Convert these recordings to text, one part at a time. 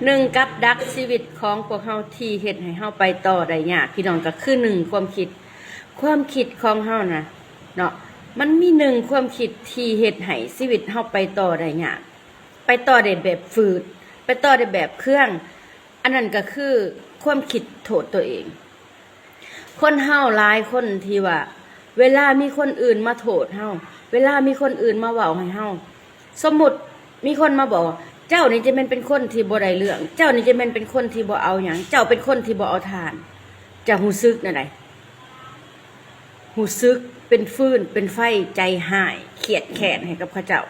ໜຶ່ງກັບດັກຊີວິດຂອງພວກເຮົາທີ່ເຮັດໃຫ້ເຮົາໄປຕໍ່ໄດ້ຍາກ ພີ່ນ້ອງ ກໍຄືໜຶ່ງຄວາມຄິດ. ຄວາມຄິດຂອງເຮົານະເນາະ ມັນມີໜຶ່ງຄວາມຄິດທີ່ເຮັດໃຫ້ຊີວິດເຮົາໄປຕໍ່ໄດ້ຍາກ ໄປຕໍ່ໄດ້ແບບຝືດ ໄປຕໍ່ໄດ້ແບບເຄືອງ ອັນນັ້ນກໍຄືຄວາມຄິດໂທດຕົວເອງ. ຄົນເຮົາຫຼາຍຄົນທີ່ວ່າ ເວລາມີຄົນອື່ນມາໂທດເຮົາ ເວລາມີຄົນອື່ນມາເວົ້າໃຫ້ເຮົາ ສົມມຸດມີຄົນມາບອກວ່າ ເຈົ້ານີ້ຈະແມ່ນເປັນຄົນທີ່ບໍ່ໄດ້ເລື່ອງ ເຈົ້ານີ້ຈະແມ່ນເປັນຄົນທີ່ບໍ່ເອົາຫຍັງ ເຈົ້າເປັນຄົນທີ່ບໍ່ເອົາທ່ານ ຈະຮູ້ສຶກແນວໃດ? ຮູ້ສຶກເປັນຟືນເປັນໄຟ ໃຈຮ້າຍ ຄຽດແຄ້ນໃຫ້ກັບເຂົາເຈົ້າ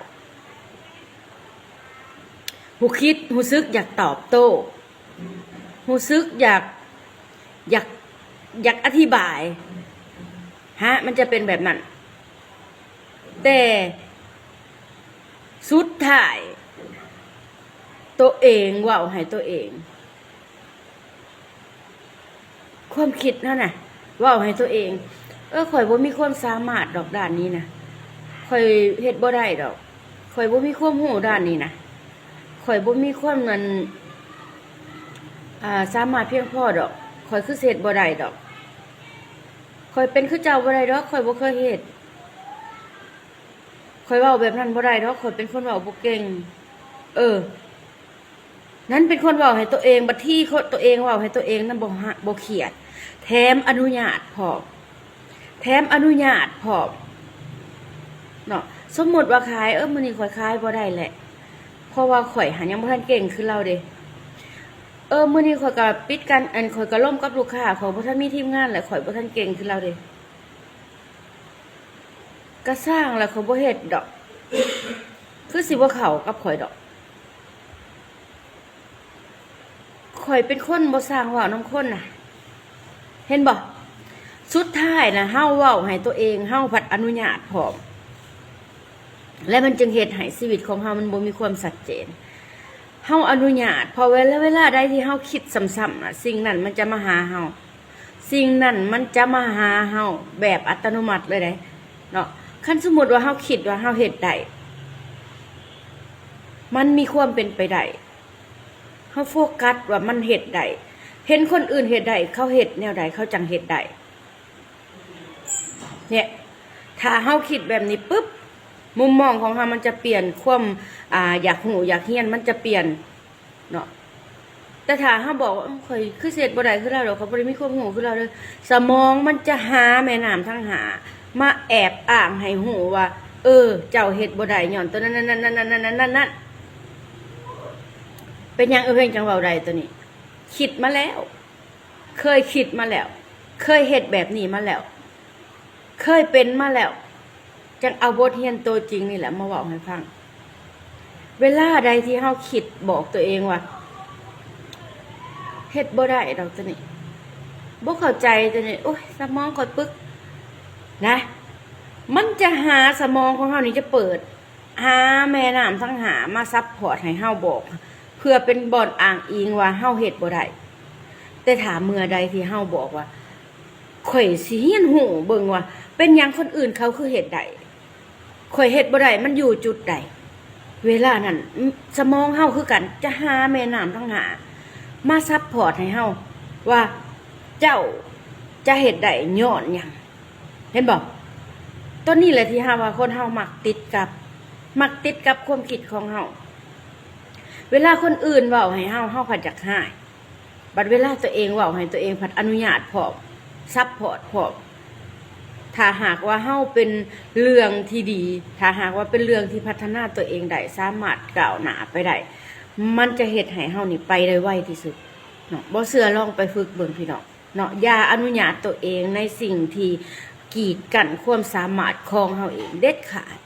ຮູ້ຄິດ ຮູ້ສຶກຢາກຕອບໂຕ້ ຮູ້ສຶກຢາກ ຢາກ ຢາກອະທິບາຍ ຮະ ມັນຈະເປັນແບບນັ້ນ. ແຕ່ສຸດທ້າຍ ໂຕເອງເວົ້າໃຫ້ໂຕເອງ ຄວາມຄິດເຮົານະ ເວົ້າໃຫ້ໂຕເອງ ເອີ ຂ້ອຍບໍ່ມີຄວາມສາມາດດອກດ້ານນີ້ນະ ຂ້ອຍເຮັດບໍ່ໄດ້ດອກ ຂ້ອຍບໍ່ມີຄວາມຮູ້ດ້ານນີ້ນະ ຂ້ອຍບໍ່ມີຄວາມ ອັນ ອ່າ ສາມາດພຽງພໍດອກ ຂ້ອຍຄືຊິເຮັດບໍ່ໄດ້ດອກ ຂ້ອຍເປັນຄືເຈົ້າບໍ່ໄດ້ດອກ ຂ້ອຍບໍ່ເຄີຍເຮັດ ຂ້ອຍເວົ້າແບບນັ້ນບໍ່ໄດ້ດອກ ຂ້ອຍເປັນຄົນເວົ້າບໍ່ເກັ່ງ. ເອີ ນັ້ນເປັນຄົນເວົ້າໃຫ້ໂຕເອງ ບັດທີໂຕເອງເວົ້າໃຫ້ໂຕເອງນັ້ນ ບໍ່ຮະ ບໍ່ຄຽດ ແຖມອະນຸຍາດພ້ອມ ແຖມອະນຸຍາດພ້ອມເນາະ. ສົມມຸດວ່າຂາຍ ເອີ ມື້ນີ້ຂ້ອຍຂາຍບໍ່ໄດ້ແຫຼະ ເພາະວ່າຂ້ອຍຫາຍັງບໍ່ທັນເກັ່ງຄືລາວເດ້ ເອີ ມື້ນີ້ຂ້ອຍກໍປິດການ ອັນ ຂ້ອຍກໍລົມກັບລູກຄ້າ ຂ້ອຍບໍ່ທັນມີທີມງານ ແລະ ຂ້ອຍບໍ່ທັນເກັ່ງຄືລາວເດ້ ກະຊ່າງລະ ຂ້ອຍບໍ່ເຮັດດອກ ຄືຊິບໍ່ເຂົ້າກັບຂ້ອຍດອກ ຂ້ອຍເປັນຄົນບໍ່ຊ່າງເວົ້ານຳຄົນນະ ເຫັນບໍ່? ສຸດທ້າຍນະ ເຮົາເວົ້າໃຫ້ໂຕເອງ ເຮົາພັດອະນຸຍາດພ້ອມ ແລະ ມັນຈຶ່ງເຮັດໃຫ້ຊີວິດຂອງເຮົາມັນບໍ່ມີຄວາມຊັດເຈນ. ເຮົາອະນຸຍາດ ເພາະເວລາ ເວລາໃດທີ່ເຮົາຄິດຊ້ຳໆນະ ສິ່ງນັ້ນມັນຈະມາຫາເຮົາ ສິ່ງນັ້ນມັນຈະມາຫາເຮົາແບບອັດຕະໂນມັດເລີຍເດ້ເນາະ. ຄັນສົມມຸດວ່າເຮົາຄິດວ່າເຮົາເຮັດໄດ້ ມັນມີຄວາມເປັນໄປໄດ້ ເຮົາໂຟກັສວ່າມັນເຮັດໄດ້ ເຫັນຄົນອື່ນເຮັດໄດ້ ເຂົາເຮັດແນວໃດ ເຂົາຈັ່ງເຮັດໄດ້ ເນຍ ຖ້າເຮົາຄິດແບບນີ້ປຶບ ມຸມມອງຂອງເຮົາມັນຈະປ່ຽນ ຄວາມ ອ່າ ຢາກຮູ້ຢາກຮຽນມັນຈະປ່ຽນເນາະ. ແຕ່ຖ້າເຮົາບອກວ່າ ເອີ ຂ້ອຍຄືຊິເຮັດບໍ່ໄດ້ຄືລາວດອກ ຂ້ອຍບໍ່ໄດ້ມີຄວາມຮູ້ຄືລາວເດີ ສະໝອງມັນຈະຫາແມ່ນ້ຳທັງຫ້າ ມາແອບອ້າງໃຫ້ຮູ້ວ່າ ເອີ ເຈົ້າເຮັດບໍ່ໄດ້ຍ້ອນໂຕນັ້ນໆໆໆໆ ເປັນຫຍັງເອື້ອຍຈັ່ງເວົ້າໄດ້ໂຕນີ້? ຄິດມາແລ້ວ ເຄີຍຄິດມາແລ້ວ ເຄີຍເຮັດແບບນີ້ມາແລ້ວ ເຄີຍເປັນມາແລ້ວ ຈັ່ງເອົາບົດຮຽນໂຕຈິງນີ້ແຫຼະມາເວົ້າໃຫ້ຟັງ. ເວລາໃດທີ່ເຮົາຄິດບອກໂຕເອງວ່າ ເຮັດບໍ່ໄດ້ດອກໂຕນີ້ ບໍ່ເຂົ້າໃຈໂຕນີ້ ໂອ້ຍ ສະໝອງຂ້ອຍປຶກນະ ມັນຈະຫາ ສະໝອງຂອງເຮົານີ້ຈະເປີດ ຫາແມ່ນ້ຳທັງຫ້າມາຊັບພອດໃຫ້ເຮົາ ບອກ ເພື່ອເປັນບ່ອນອ້າງອີງວ່າເຮົາເຮັດບໍ່ໄດ້. ແຕ່ຖ້າເມື່ອໃດທີ່ເຮົາບອກວ່າ ຂ້ອຍຊິຮຽນຮູ້ເບິ່ງວ່າເປັນຫຍັງຄົນອື່ນເຂົາຄືເຮັດໄດ້ ຂ້ອຍເຮັດບໍ່ໄດ້ ມັນຢູ່ຈຸດໃດ ເວລານັ້ນ ສະໝອງເຮົາຄືກັນຈະຫາແມ່ນ້ຳທັງຫ້າມາຊັບພອດໃຫ້ເຮົາວ່າ ເຈົ້າຈະເຮັດໄດ້ຍ້ອນຫຍັງ. ເຫັນບໍ່? ໂຕນີ້ແຫຼະທີ່ເຮົາວ່າຄົນເຮົາມັກຕິດກັບ ມັກຕິດກັບຄວາມຄິດຂອງເຮົາ. ເວລາຄົນອື່ນເວົ້າໃຫ້ເຮົາ ເຮົາພັດຢາກຮ້າຍ ບັດເວລາໂຕເອງເວົ້າໃຫ້ໂຕເອງ ພັດອະນຸຍາດພ້ອມ ຊັບພອດພ້ອມ. ຖ້າຫາກວ່າເຮົາເປັນເລື່ອງທີ່ດີ ຖ້າຫາກວ່າເປັນເລື່ອງທີ່ພັດທະນາໂຕເອງໄດ້ ສາມາດກ້າວໜ້າໄປໄດ້ ມັນຈະເຮັດໃຫ້ເຮົານີ້ໄປໄດ້ໄວທີ່ສຸດເນາະ. ບໍ່ເຊື່ອລອງໄປຝຶກເບິ່ງພີ່ນ້ອງ. ເນາະ ຢ່າອະນຸຍາດໂຕເອງໃນສິ່ງທີ່ກີດກັ້ນຄວາມສາມາດຂອງເຮົາເອງເດັດຂາດ.